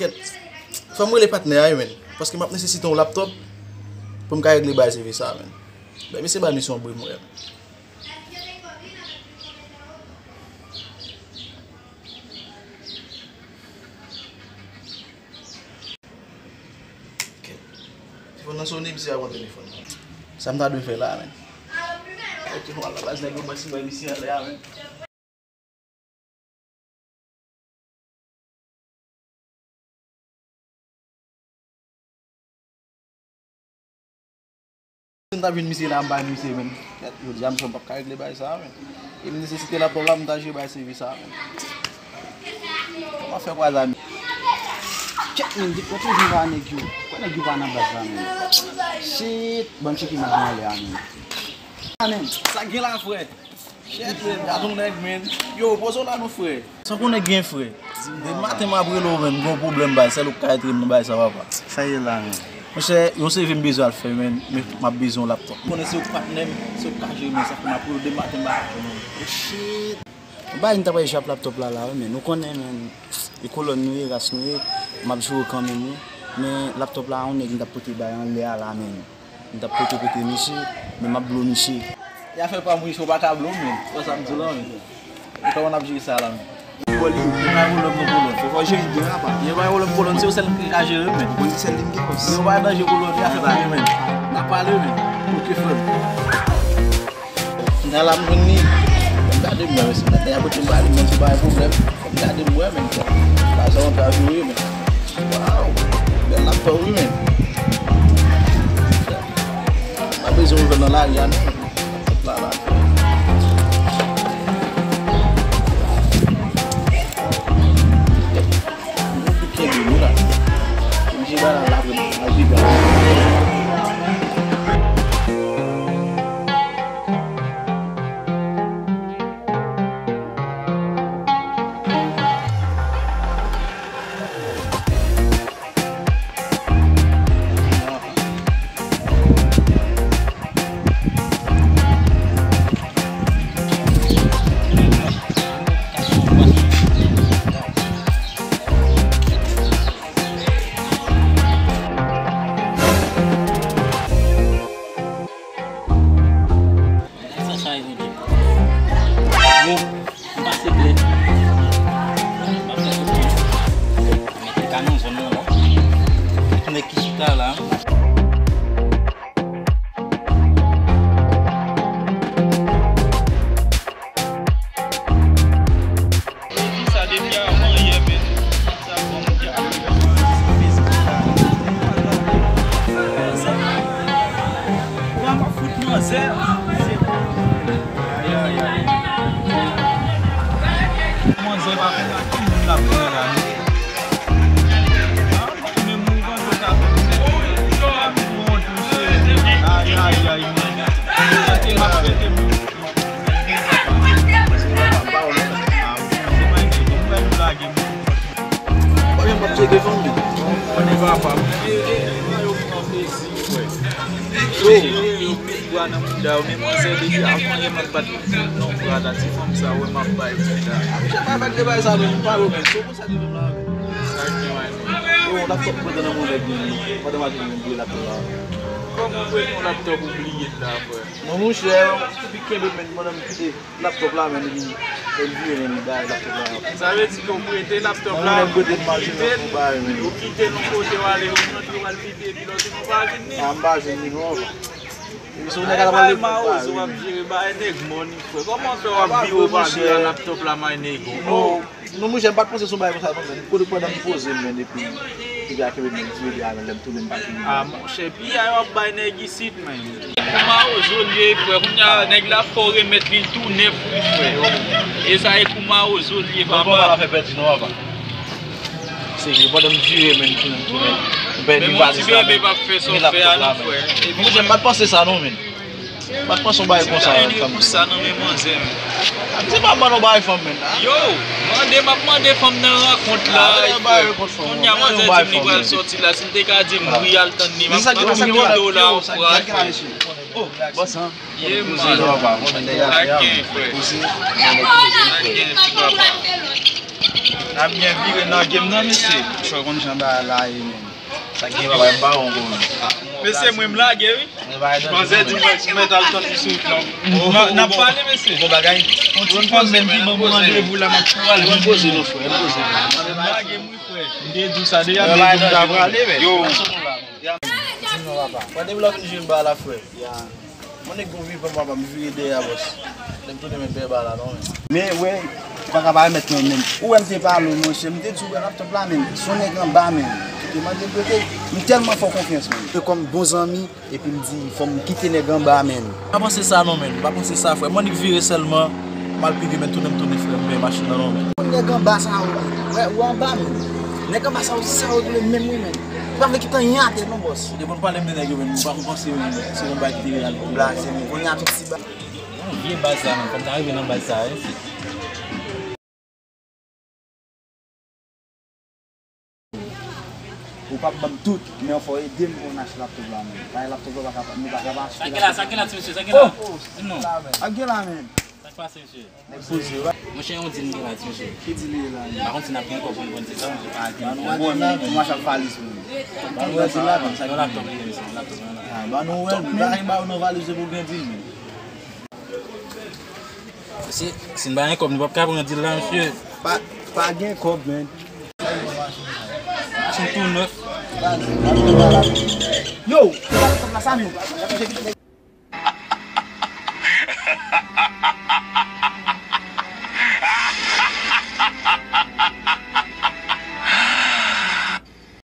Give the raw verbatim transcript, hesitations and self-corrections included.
Kèt, fò m rele patnè a wi, menn. Paske m ap nesesite yon laptòp pou m ka regle bagay sèvis sa, menn. Bay mesye bay misyon bri m wè, menn. Kèt. Telefòn nan sone, misye ap pran telefòn nan. Sa m ta dwe fè la, menn? Telefòn la baz nèg yo pase bay misye anlè a, menn. M ta vin misye la, m bay misye, menn. Jodi a, misye m p ap ka regle bagay sa, menn. E m nesesite laptòp la, m ta jere bay sèvis sa, menn. Kòman fè kwaze a, menn? Kèt, menn, depi lòt jou m pa nèg yo. Kwa nèg yo pa nan baz la, menn. Shit, ban m tcheke nèg yo anlè a, menn. A, menn, sa gen la, frè? Shit, menn, gade yon nèg, menn. Yo, poze w la non, frè. Sa w konnen gen, frè? Depi maten m ap rele w, menn, m gen yon pwoblèm, bay, sèl ou k ka ede m nan bay sa, papa. Sa ye la, menn? Monchè, yon sèvis m bezwen al fè, menn, men m ap bezwen yon laptòp. M konnen se ou k patnè m, se ou k ka jere, men sa fè m ap rele w depi maten m pa ka jwenn ou. Oh, shit. Bay, m ta pral jwe ap laptòp la, la, wi, menn. Ou konnen, menn, e kolòn nou ye, ras nou ye, m ap jere w kanmenm, wi. Men laptòp la, yon nèg m t ap pote bay anlè a la, menn. M t ap pote pote misye, men m ap blo misye. E afè pa m wi, ou pa ka blo m, menn. Wè sa m di w la, menn. E kòman n ap jere sa la, menn? Bò li, li pa yon pwoblèm, non, kolòn. Fò, fò jere byen, apa. Li pa yon pwoblèm, kolòn, se ou sèl ki ka jere, menn. Ou konn ki sèl li m gen kòs. Li pa danje, kolòn, li afè pa m, menn. N ap pale, menn. Oke, frè m. M ta la m jwenn li. Fò m gade m wè, si nèg la pote m ba li, menn, se pa yon pwoblèm. Fò m gade m wè, menn. Lajan an ta vire, menn. Waw. Bèl laptòp wi, menn. Pa bezwen ouvè nan lari a, non. Laptòp la, la. Mwen pike de nou la. Mwen jwe la, la, la, la, la. Sa chaje jodi. Yo, m pase klè. M ap fè soti. Mete ka nan zòn nan la. Nèg ki chita la. Epi sa depi avan yè, men sa bon, m ap fout manzè. Ay, ay, ay. Manzè pa konn ak ki moun l ap jwe la, non. Ah, menm mouvan yo ka fè. Ay, ay, ay, men. Mwen te m ap fete moun. Mwen menm m ap tcheke fanmi. Mwen e papa m. Yo, yo pran plezi, frè. Yo, yo met bra nan mouda yo, men manzè depi avan yè m ap bat non bra la, ti fanm sa wè m ap bay mouda. Misye pa fè de bagay sa non, m pa wè men, so konsa li menm la men. Sa gen wè. Yo, laptop prete nan men nèg menm, pandan m ap vin vre laptop la. Kòman w prete yon laptop ou bliye l la, frè? Non, monchè, epi kenbe men, pandan m kite laptop la, men, li vin, li vire, men, li bay laptop la. Sa vle di ke w prete laptop la, ou kite l, ou kite l yon kote w ale, ou rantre w al kite, epi lè w tounen w pa jwenn li. A, m pa jwenn li non, papa. Epi se yon nèg k ap pale mawozo w ap jere, bay nèg mòn, frè. Kòman w fè w ap vire w pa jere a laptop la, may nèg ou? Non, non, monchè, m pa t panse se yon bagay konsa non, men. Kote pandan m poze m, men, epi piga kenbe m, m tire li a, men lè m tounen m pa jwenn li. A, monchè, piya yo ap bay nèg isit, men. Kou mawozo l ye, frè. Kounye a, nèg la fè w remèt li tou nèf, wi, frè. E sa e kou mawozo l ye, papa. Papa pa fè pèdi non, papa. Serye, pandan m vire, men, m tounen, m tounen. M pèdi valiz la, men. Men mon ti bebe p ap fè sa w fè a non, frè. Monchè, m pa t panse sa non, men. M pa t panse yon bagay konsa, fanmi. Sa nan men manzè, men. A, misye pa ban nou bagay fanm, men. Yo, mande, m ap mande fanm nan rankont la. Kounye a, manzè di m li pral sòti la. Si l te ka di m wi, al tann li. M ap mande yon dola, frè. Oh, bòs, an. Ye, man. Sa gen, frè. Sa gen, ti papa. Ap byen vire nan game nan, mesye. Fò konn jan bagay la ye, menm. Sa gen bagay m pa wè ankò, menm. Mesye, mwen m lage, wi. Manzè di mwen, mwen t al tann li sou wout lan. N ap pale, mesye. Bon bagay. On ti pòz, menm ki ban mwen randevou la, m ap tou ale. Mwen poze non, frè, mwen poze non. M lage, mwen, frè. M te di w sa deja, m te di w m ta prale, men. Yo. Di m non, papa. Mwen depi lè w vin jwe m ba la, frè. Mon nèg gon vivan papa, m vire dèyè bòs. Lè m tounen men bè bal la non men. Men wè, ou pa ka pa remèt mwen menm. Ou wè m te pale w monchè, m te di w wè laptòp la menm. Se yon nèg anba menm. Ki te mande m prete, m tèlman fè w konfyans menm. Se kòm bon zanmi, epi m di fò m kite nèg anba menm. Pa panse sa non menm, pa panse sa frè. Mon nèg vire sèlman, m al pi vit men tounen m tounen frè m, men machin nan non men. Nèg anba sa yo, wè, ou anba menm. Nèg anba sa yo, se sa yo vle menm wi menm. Ou pa vle kite anyen atè non bòs. Depi w pale m de nèg yo menm, m pa konn panse menm se yon bagay ki te reyalite. Blaze menm, kounye a tout ti ba. Yon vye baz sa menm, fò m ta rive nan baz sa wi. Ou p ap ban m tout, men fò w ede m pou n achte laptòp la menm. Paske laptòp la pa ka, nou pa ka pa achte. Sa ki la, sa ki la ti mesye, sa ki la? Di m non. Ak gen la menm. Sa k pase mesye? Nèg poze, wi. Monchè, yon dil m gen la, ti mesye. Ki dil li ye la? M pa konn si n ap gen kòb pou n vann dil la. Ban nou wè dil la, men. Mwen ap valiz pou nou. Ban nou wè dil la, men. Sa yon laptòp li ye, mesye, laptòp la. Ban nou wè l, men. Bagay ba yo nan valiz yo pou gen dil, men. Mesye, si n pa gen kòb, nou p ap ka pran dil la, mesye. Pa, pa gen kòb, men. Machin tou nèf. Yo, ou pa gen kòb la, sa menm.